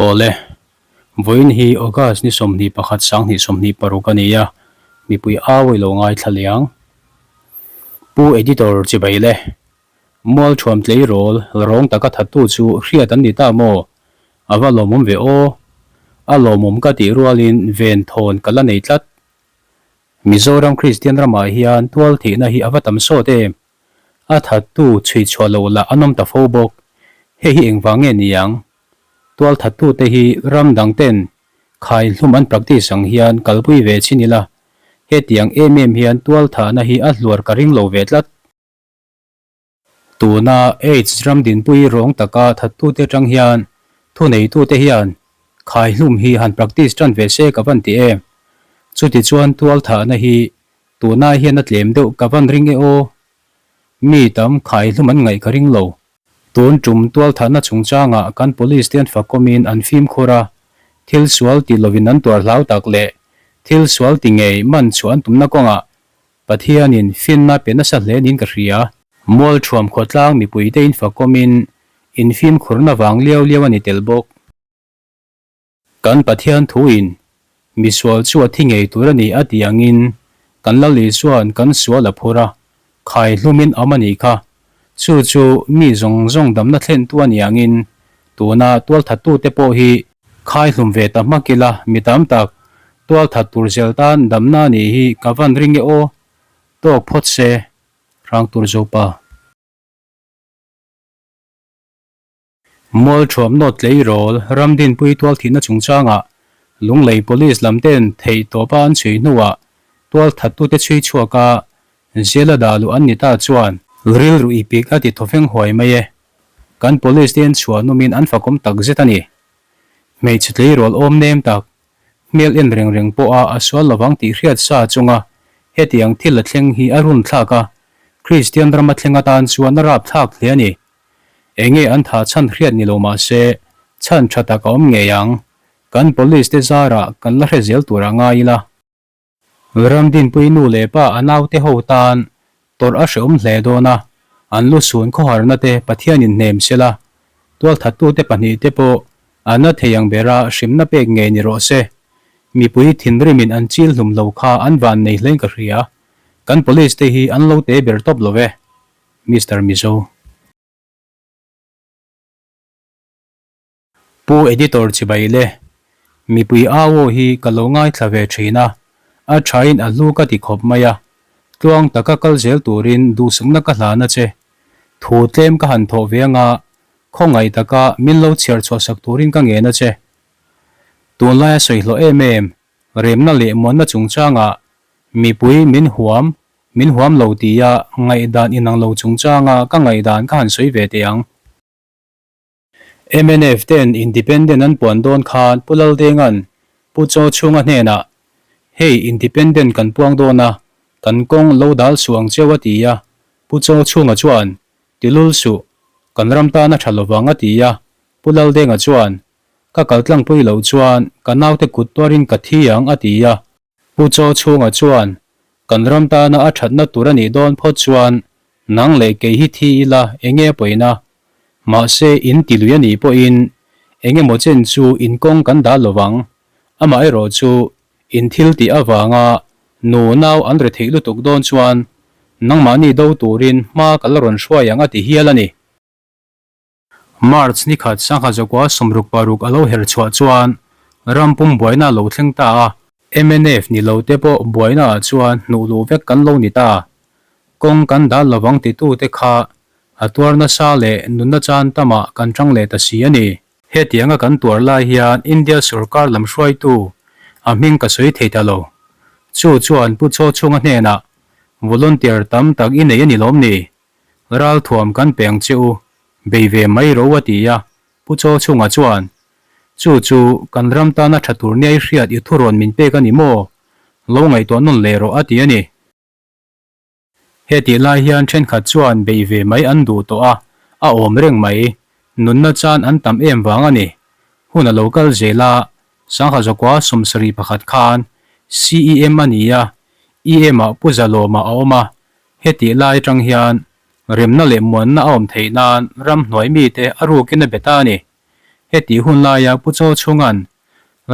Awle, vawiin hi August ni 21 2026 a ni a, mipui au i lo ngaithla leh ang. Pu Editor chibai le, Mualthuam tleirawl rawng taka thattu chu hriat an ni ta maw? A va lawmawm ve aw. A lawmawm ka tih rualin ven thawn ka la nei tlat. Mizoram Kristian ramah hian tual thihna hi a va tam sawt em? A thattu chhui chhuah loh lah an awm ta fo bawk. Hei hi engvang nge ni ang? Tual thattute hi ram dang ten khai hlum an practice ang hian kalpui ve chin ila, hetiang em em hian tual thahna hi a hluar ka ring lo ve tlat. Tuna AIDS ram dinpui rawng taka thattute atang hian thuneitute hian khaihlum hi han practice tan ve se ka van ti em? Chutichuan tualthahna hi tunai hian a tlem deuh ka van ring e aw. Mi tam khaihlum an ngaih ka ring lo. Tun tum tualthahna chungchangah kan police te an fakawmin an fimkhur a, thil sual ti lovin an tuar hlau tak leh thil sual ti ngei man chhuah an tumna kawngah Pathianin finna pe nasa hle niin ka hria. Mualthuam khawtlang mipuite in fakawmin in fimkhurna vang liau liau a ni tel bawk. Kan Pathian thuin misual chu a thi ngei tur a ni a tih angin kan Lal Isua'n kan sual a phur a, khai hlumin awm a nih kha. Chu chu mi zawng zawng damna thlentu a nih angin tuna tualthattute pawh hi Khai hlum ve ta hmak ila mi tam tak tualthat tur zel tan damna nih hi ka van ring e aw, tawk phawt se hrang tur Zopa. Mualthuam nawt tleirawl Ramdinpui tualthihna chungchangah Lunglei Police lam ten theih tawpa an chhui hnuah tualthattute chhui chhuaka Zela dah luh an ni ta chuan rilru ipik a ti thawfeng huai mai e. Kan police te an chhuah nawmin an fakawm tak zet a ni. Hmeichhe tleirawl awm nem tak, hmel en reng reng pawha a sual lovang tih hriat sa chunga hetiang thil a thleng hi a run thlak a, Kristian rama thleng atan chuan a rap thlak hle a ni. Enge an tha chhan hriat ni lo mah se, chhan tha tak a awm ngei ang. Kan police te zarah kan la hre zel turah ngai ila. Ramdinpui nu leh pa a naute ho tan tawrh a hreawm hle dawn a, an lu sun khawharna te Pathianin hnem sela, tualthattute pahnihte pawh a na thei ang bera hrimna pek ngei ni rawh se. Mipui thinrimin an chil hlum lo kha an van nei hlein ka hria. Kan police te hi an lo te ber tawp lo ve. Mister Mizo. Pu Editor chibai le, mipui au aw hi ka lo ngaithla ve thin a, a thain a hlu ka ti khawp mai a, tluang taka kal zel turin duhsakna ka hlan a che. Thu tlem ka han thawh ve anga khawngaih taka min lo chhiar chhuah sak turin ka ngen a che. Tunlaia sawi hlawh em em, remna leh muanna chungchangah mipui min huam, min huam lo tia ngaihdan inang lo chungchanga ka ngaihdan ka han sawi ve teh ang. Mnf ten Independent an puan dawn khan Pu Laldenga'n Pu Chaw Chhunga hnenah, Hei Independent kan puang dawn a, kan kawng lo dal suh ang cheu a ti a, Pu Chaw Chhunga chuan, Ti lul suh, kan ram tan a tha lovang a ti a, Pu Laldenga chuan, Ka kaltlangpui loh chuan ka naute kut tuarin ka thi ang a ti a, Pu Chaw Chhunga chuan, Kan ram tana a thatna tur a nih dawn phawt chuan nang leh kei hi thi ila enge a pawina? Mahse in ti lui a nih pawhin engemaw chen chu in kawng kan dah lo vang. Amaherawh chu in thil tih avanga nu nau an re theih lutuk dawn chuan nangmahni do turin hma ka la rawn hruai ang a ti hial a ni. March ni khat sangha zakua 66 a lo her chhuah chuan ram pum buaina a lo thleng ta a. Mnf ni lo te pawh buaina ah chuan hnuh luh vek kan lo ni ta. Kawng kan dal lovang titute kha a tuar nasa leh nunna chan tamah kan tang leh ta si a ni. Hetianga kan tuar lai hian India sorkar lam hruaitu a hming ka sawi thei ta lo. Chu chuan Pu Chaw Chhunga hnenah volunteer tam tak i nei a ni lawm ni? Ralthuam kan pe ang che u, bei ve mai ro a ti a, Pu Chaw Chhunga chuan, Chu chu kan ram tana tha tur nia i hriat i thurawn min pek a ni maw? Lo ngaihtuah nawn leh rawh a ti a ni. Hetih lai hian thenkhat chuan bei ve mai an duh tawh a, a awm reng mai. Nunna chan an tam em vang a ni. Hun a lo kal zel a, Sangha zakua 71 khan CEM a ni a, EM-ah Pu Zalawma a awm a, Hetih lai atang hian remna leh muanna a awm theih nan ramhnuai mite a rukin a be ta a ni. Hetih hun laia Pu Chaw chhunga'n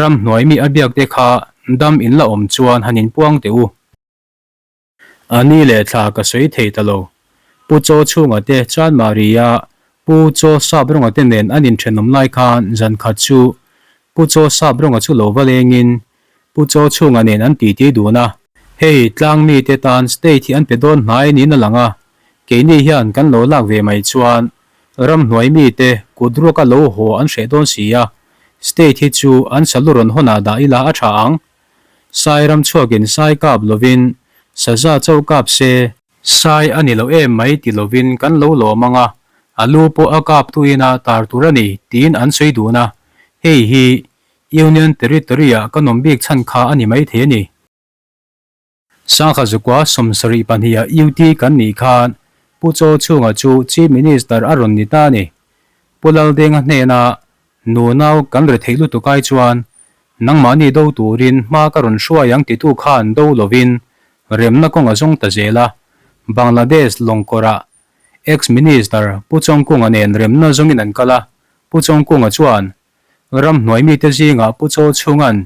ramhnuai mi a biak te kha dam in la awm chuan han inpuang teh u. A ni leh thla ka sawi thei ta lo. Pu Chaw chhunga te chuan Maria Pu Chaw Sap rawnga te nen an inthenawm lai khan zan khat chu Pu Chaw Sap rawnga chu lo va lengin Pu Chaw chhunga nen an titi dun a. Hei tlang mite tan state hi an pe dawn hnai niin a lang a, keini hian kan lo lak ve mai chuan ramhnuai mite kut ruaka lo haw an hreh dawn si a, state hi chu an salu rawn hawnah dah ila a tha ang. Sai ram chhuakin sai kap lovin saza chauh kap se, sai a ni lo em mai ti lovin kan lo lawm ang a, a lu pawh a kap tuin a tar tur a ni tiin an sawi dun a, hei hi Union Territory-ah kan awm bik chhan kha a ni maithei a ni. Sangha zukua 72 ah UT kan nih khan Pu Chaw Chhunga chu Chief Minister a rawn ni ta a ni. Pu Laldenga hnena nunau kan re theih lutuk ai chuan nangmahni do turin hma ka rawn hruai ang titu khan do lovin remna kawng a zawng ta zel a, Bangladesh lawngkawrah Ex-Minister Pu Chawngkunga nen remna zawngin an kal a, Pu Chawngkunga chuan Ramhnuai mite zingah Pu Chaw Chhunga'n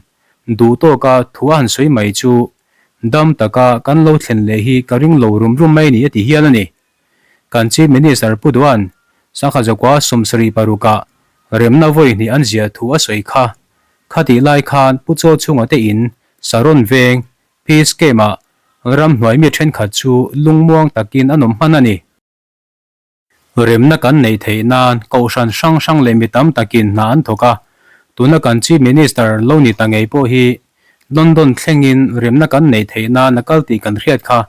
duh tawka thu a han sawi mai chu dam taka kan lo thlen leh hi ka ring lo rum rum mai ni a ti hial a ni. Kan Chief Minister Pu Duan Sangha Zakua 76 ah remna vawi hnih an ziah thu a sawi kha. Khatih lai khan Pu Chaw Chhunga te in Saron Veng Peace Camp ah ramhnuai mi thenkhat chu lungmuang takin an awm hman a ni. Remna kan neih theih nan kohhran hrang hrang leh mi tam takin hna an thawk a, tuna kan Chief Minister lo ni ta ngei pawh hi London thlengin remna kan neih theih nan a kal tih kan hriat kha.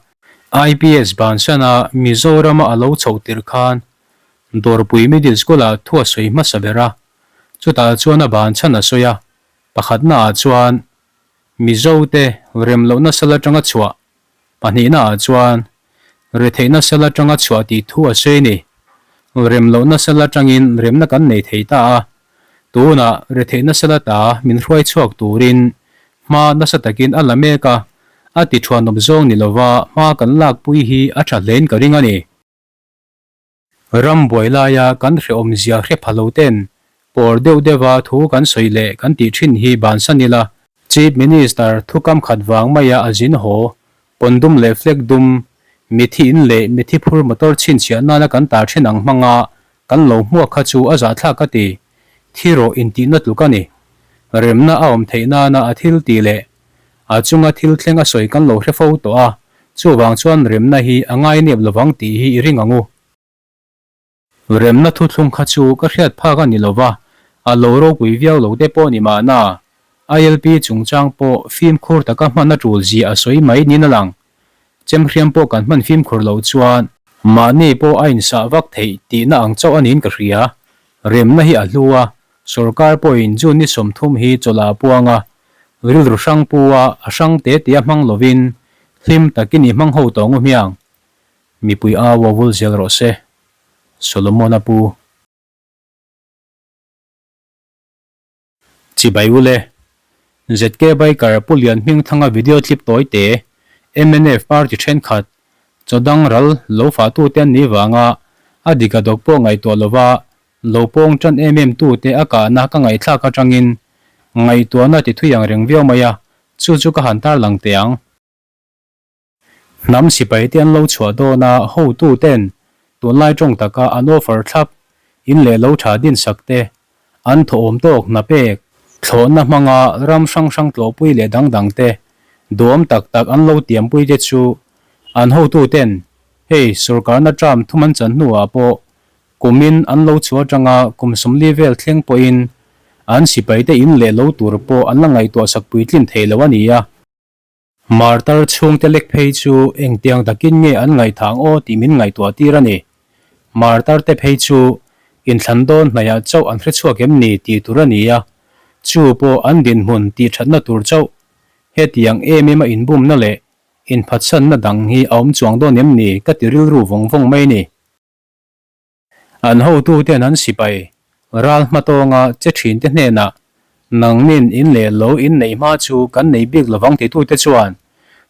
IPS bansana Mizorama a lo chhoh tirh khan Dawrpui Middle School-ah thu a sawi hmasa ber a, chutah chuan a ban chhan a sawi a, pakhatna ah chuan Mizote remlohna sal atanga chhuah Pahnihna ah chuan retheihna sal atanga chhuah tih thu a sawi a ni. Remlohna sal atangin remna kan nei thei ta a, tunah retheihna sal ata min hruai chhuak turin hma nasa takin a la mek a, a ti thuanawp zawng ni lova hma kan lakpui hi a tha hlein ka ring a ni. Ram buai laia kan hrehawm zia hre pha lo ten pawr deuh deuha thu kan sawi leh kan tih thin hi bansan ila. Chief Minister thukam khat vang maia a zin haw, pawn dum leh flag dum, mithi in leh mithi phur motor chhinchhiah nana kan tar thin ang hmanga kan lo hmuak kha chu a zahthlak ka ti. Thi rawh intihna tluk a ni. Remna a awm theih nana a thil tih leh A chunga thil thleng a sawi kan lo hre fo tawh a, chuvang chuan remna hi a ngai nep lovang tih hi i ring ang u. Remna thuthlung kha chu ka hriat phak a ni lova, a lo ropui viau lo te pawh ni mahna, ILP chungchang pawh fimkhur taka hman a tul zia a sawi mai niin a lang. Chemhriam pawh kan hman fimkhur loh chuan mahni pawh a insah vak theih tihna ang chauh a niin ka hria. Remna hi a hlu a, Sorkar pawhin June ni 30 hi chawlh a puang a, rilru hrang pu a, a hrang te tia hmang lovin hlim takin i hmang ho tawh ngu hmiang. Mipui au a vul zel rawh se. Solomon-a pu. Chibai ule. ZK Biker Pu Lian Hmingthanga video clip tawi te, mnf party thenkhat, chawdang ral lo fahtute an nih vanga a dik a dawk pawh ngaihtuah lova Lo pawng tan em em tu te a kahna ka ngaihthlak atangin ngaihtuahna ti thui ang reng viau mai a, chu chu ka han tarlang teh ang. Hnam sipai te an lo chhuah dawn a, hotu ten tunlai tawng taka an offer thlap, in leh lo tha din sak te, an thawhawm tawk hna pek, thlawhna hmanga ram hrang hrang tlawhpui leh dang dang te, duhawm tak tak an lo tiampui te chu an hotu ten hei sorkarna term thum an chan hnuah pawh Kumin an lo chhuah atanga kum 40 vel thleng pawhin an sipaite in leh lo tur pawh an la ngaihtuah sak puitlin thei lo a ni a. Martar chhungte lek phei chu engtiang takin nge an ngaihthah ang aw tih min ngaihtuah tir a ni. Martar te phei chu inthlan dawn hnaihah chauh an hrechhuak em ni tih tur a ni a, chu pawh an dinhmun tihthatna tur chauh hetiang em em a inbumna leh inphatsanna dang hi a awm chuang dawn em ni ka ti rilru vawng vawng mai a ni. An hotuten an sipai ral hmatawnga che thinte hnenah nangnin in leh lo in neih hma chu kan nei bik lovang titute chuan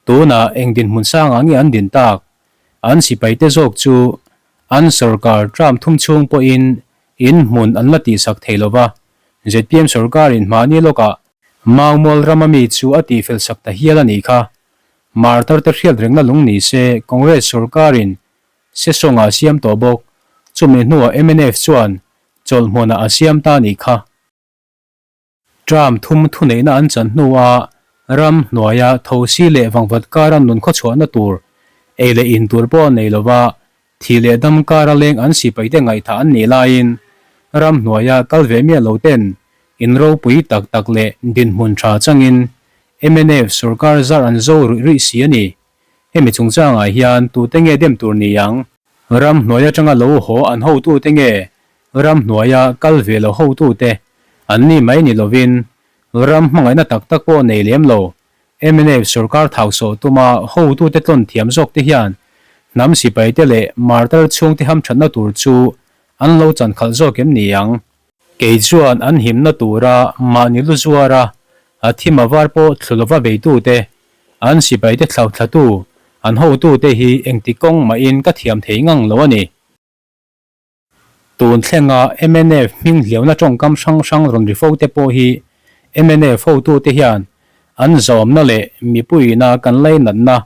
tunah eng dinhmun sangah nge an din tak? An sipaite zawk chu an sorkar term thum chhung pawhin in hmun an la tihsak thei lova. Zpm sorkarin mahni lawkah Maumual rama mi chu a tihfel sak ta hial a nih kha. Martar te hriat rengna lung ni se Congress sorkarin Sesawng a siam tawh bawk. Chumi hnuah mnf chuan chawlhhmunah a siam ta a nih kha. Term thum thuneihna an chan hnua ram hnuaia thosi leh vangvat kara nun khawchhuahna tur ei leh in tur pawh nei lova thih leh dam kara leng an sipaite ngaihthah an nih laiin ram hnuaia kal ve miah lo ten in ropui tak tak leh dinhmun tha changin mnf sorkar zar an zo ruih ruih si a ni. Hemi chungchangah hian tute nge dem tur ni ang? Ram hnuai atanga lo haw an hotute nge ram hnuaia kal ve lo hotute an ni mai ni lovin ram hmangaihna tak tak pawh nei lem lo mnf sorkar thau sawh tuma hotute tlawn thiam zawk te hian hnam sipaite leh martar chhungte hamthatna tur chu an lo chankhalh zawk em ni ang? Kei chuan an himna tura mahni lu zuara a thim a var pawh thlu lova beitute, an sipaite thlauhthlatu, an hotute hi engti kawng mahin ka thiam thei ngang lo a ni. Tun thlenga mnf hming hliauna tawngkam hrang hrang rawn ri fo te pawh hi mnf hotute hian an zawmna leh mipuiina kan lainatna,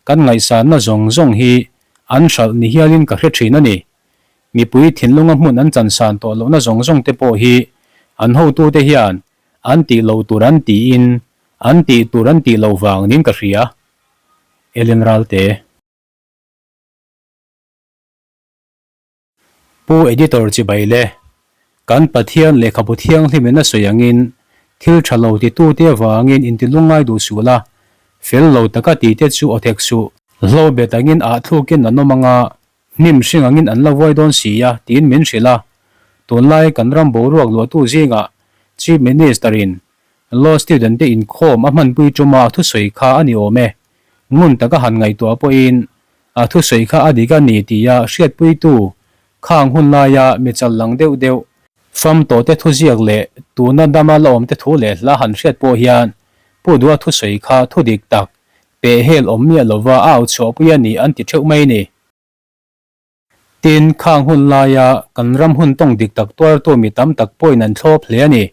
kan ngaihsanna zawng zawng hi an hralh ni hialin ka hre thin a ni. Mipui thinlunga hmun an chansan tawh lohna zawng zawng te pawh hi an hotute hian an tih loh tur an tiin an tih tur an tih loh vang niin ka hria. Ellen Ralte. Pu Editor chibai le. Kan Pathian lehkhabu thianghlim in a sawi angin thil tha lo titute avangin intilungngai duh suh la, fel lo taka tite chu aw thek suh. Hlo bet angin ah thlukin an awm anga Hnim hring angin an la vuai dawn si a, tiin min hrilh a. Tunlai kan ram boruak luahtu zingah Chief Minister-in Law student-te inkhawm a hmanpui tuma a thusawi kha a ni awm e. Ngun taka han ngaihtuah pawhin a thusawi kha a dik a ni tia hriatpuitu khang hun laia mi chal lang deuh deuh fam tawhte thuziak leh tuna dama la awmte thu leh hla han hriat pawh hian Pu Dua thusawi kha thudik tak Pehhel awm miah lova a au chhuahpui a ni an ti theuh mai ni. Tin, khang hun laia kan ram hun tawng dik tak tuartu mi tam tak pawhin an thlawp hle a ni.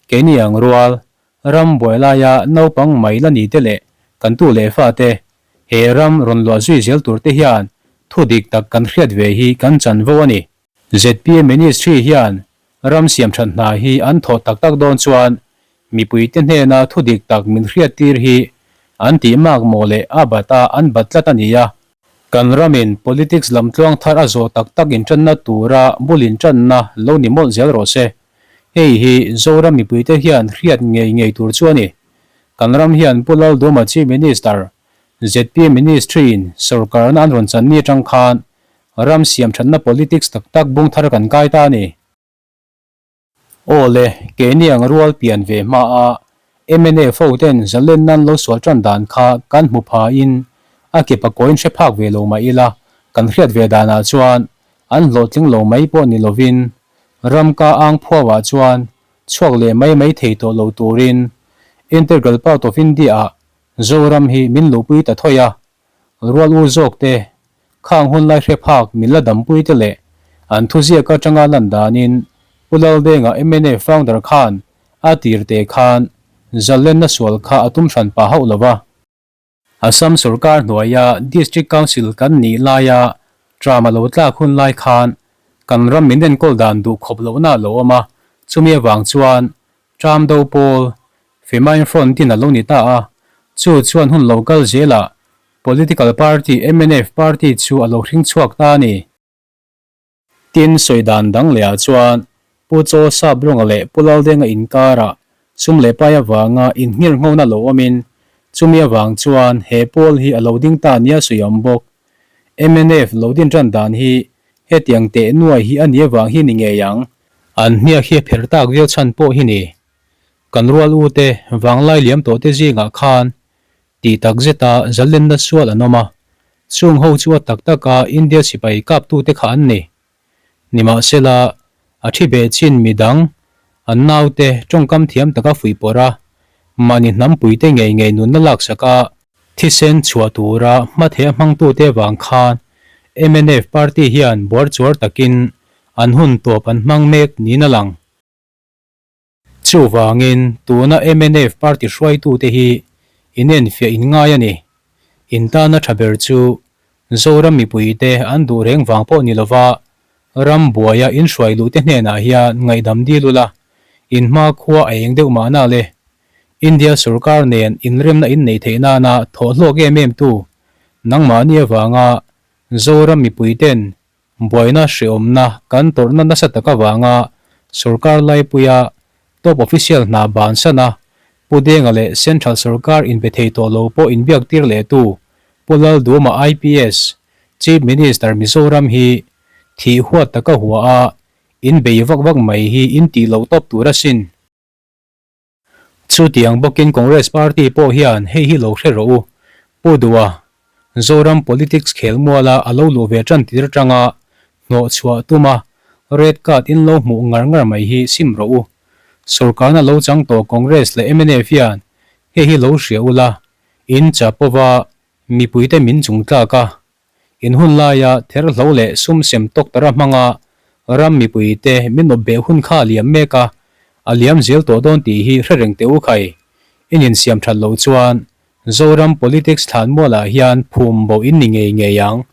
Keini ang rual, ram buai laia naupang mai la ni te leh kan tu leh fate, he ram rawn luah zui zel tur te hian thu dik tak kan hriat ve hi kan chanvo a ni. Zpm Ministry hian ram siamthat hna hi an thawh tak tak dawn chuan mipuite hnena thu dik tak min hriattir hi an tih mak maw leh a bat a an bat tlat a ni a. Kan ramin politics lam tluang thar a zawh tak tak intanna tura bul intanna lo ni mawlh zel rawh se. Hei hi Zoram mipuite hian hriat ngei ngei tur chu a ni. Kan ram hian Pu Lalduma Chief Minister Zpm Ministry-in sorkarna an rawn chan ni atang khan ram siamthatna politics tak tak bung thar kan kai ta a ni. Aw le, keini ang rual pian ve hma a mnf ho ten zalen nan lo sual tan dan kha kan hmu pha in a ke pakawiin hre phak ve lo mah ila kan hriat ve danah chuan an hlawhtling lo mai pawh ni lovin ram ka ang phuauah chuan chhuak leh mai mai thei tawh lo turin Integral part of India ah Zoram hi min luhpui ta thawi a, rual u zawk te, khang hun lai hre phak min la dampui te leh an thuziak atanga lan danin Pu Laldenga mnf founder khan a tir te khan zalenna sual kha a tum hran pah hauh lo va. Assam sorkar hnuaia District Council kan nih laia tram a lo tlak hun lai khan kan ram min enkawl dan duh khawp lohna a lo awm a, chumi avang chuan tram do pawl Famine Front in a lo ni ta a, chu chuan hun lo kal zelah Political Party mnf Party chu a lo hring chhuak ta a ni. Tin, sawi dan dang lehah chuan Pu Chaw Sap Rawnga leh Pu Laldenga inkarah sum leh pai avanga innghirnghona lo awmin chumi avang chuan he pawl hi a lo ding ta nia sawi awm bawk. Mnf lo din tan dan hi hetiang teh nuai hi a ni avang hi ni ngei ang. An hniak hi a pherh tak viau chhan pawh hi ni. Kan rual u te vanglai liam tawh te zingah khan tih tak zeta zalenna sual an awm a, chung ho chu a tak taka India sipai kaptute kha an ni. Nimahsela, a thi beh chin mi dang, an naute tawngkam thiam taka fuih pawrh a, mahni hnampuite ngei ngei nunna laksak a, thisen chhuah tura hmatheh a hmangtute avang khan mnf party hian buarchuar takin an hun tawp an hmang mek niin a lang. Chuvangin tuna mnf party hruaitute hi inenfiah in ngai a ni. In tana tha ber chu Zoram mipuite an duh reng vang pawh ni lova ram buaia in hruai luhte hnenah hian ngaihdam dil ula, in hma khua a eng deuh mahna le. India sorkar nen inremna in neih theih nana thawh hlawk em em tu nangmahni avanga Zoram mipuiten Buaina hreawmna kan tawrhna nasa tak avanga sorkar laipuia top official hna bansan a, Pu Denga leh Central sorkar inbe thei tawh lo pawh inbiak tir leh tu Pu Lalduma IPS, Chief Minister Mizoram hi thih huat taka hua a inbei vak vak mai hi intih loh tawp tur asin. Chutiang bawkin Congress Party pawh hian hei hi lo hre rawh u. Pu Dua, Zoram politics khelmuala a lo luh ve tan tir atanga hnawh chhuah tuma red card in lo hmuh ngar ngar mai hi sim rawh u. Sorkarna lo chang tawh Congress leh mnf hian hei hi lo hria ula, in chapova mipuite min chungtlak a, In hun laia therhlo leh sum sem tawk tara hmanga ram mipuite min awp beh hun kha a liam mek a, a liam zel tawh dawn tih hi hre reng teh u khai. In insiam that loh chuan Zoram politics thlanmualah hian phum bo in ni ngei ngei ang.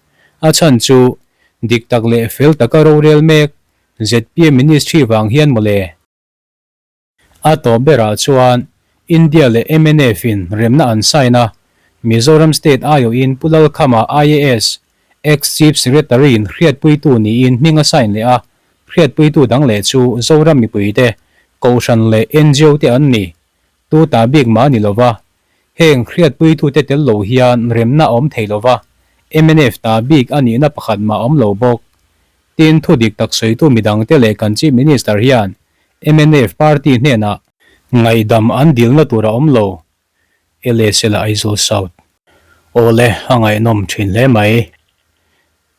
A chhan chu dik tak leh fel taka rorel mek zpm ministry vang hian mawle. A tawp berah chuan India leh mnf in remna an sign a, Mizoram State aiawhin Pu Lalkhama IAS, Ex-Chief Secretary in hriatpuitu niin hming a sign leh a, hriatpuitu dang leh chu Zoram mipuite, Kohhran leh ngo te an ni. Tu ta bik mah a ni lova, heng hriatpuitute tel lo hian remna a awm thei lova, mnf ta bik a nihna pakhat mah a awm lo bawk. Tin, thu dik tak sawitu midangte leh kan Chief Minister hian Mnf party hnenah ngaihdam an dilna tur a awm lo, LSL Aizawl South. Awle, a ngaihnawm thin hle mai.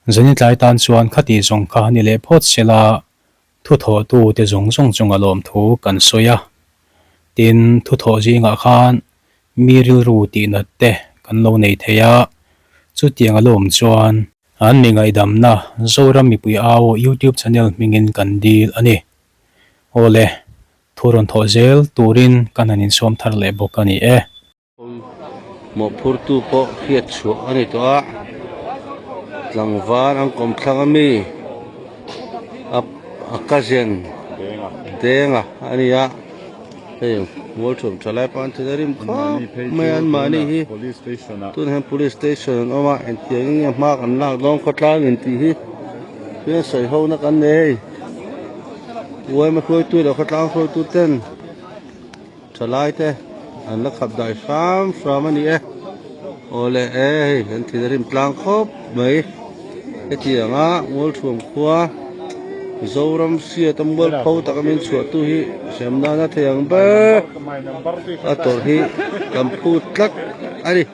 Zani tlai tan chuan khati zawng kha ni leh phawt sela thuthawhtu te zawng zawng chunga lawmthu kan sawi a. Tin, thuthawh zingah khan mi rilru tihnat te kan lo nei thei a, chutiang a lawm chuan an mi ngaihdamna Zoram mipui au YouTube channel hmingin kan dil a ni. Awle, thu rawn thawh zel turin kan han insawm thar leh bawk a ni e. Mawhphurtu pawh hriat chhuah a ni tawh a, tlangval an kawm thlang a mi a cousin Denga a ni a. Hei mualṭhuam ṭha lai pawh an thil a rim khawp mai a anmahni hi tunah hian police station an awm a engtiang in nge hma kan lak dawn khawtlang in tih hi thil sawi ho na kan nei hei uaima hruaitu leh khawtlang hruaitu ten Thalai te an la khap dai hram hram a ni e. Awle e hei an thil a rim tlang khawp mai. Hetiang a Mualthuam khua Zoram hriat a mualpho taka min chhuah tu hi hrem nana thei ang ber a tawrh hi kan phut tlat a ni.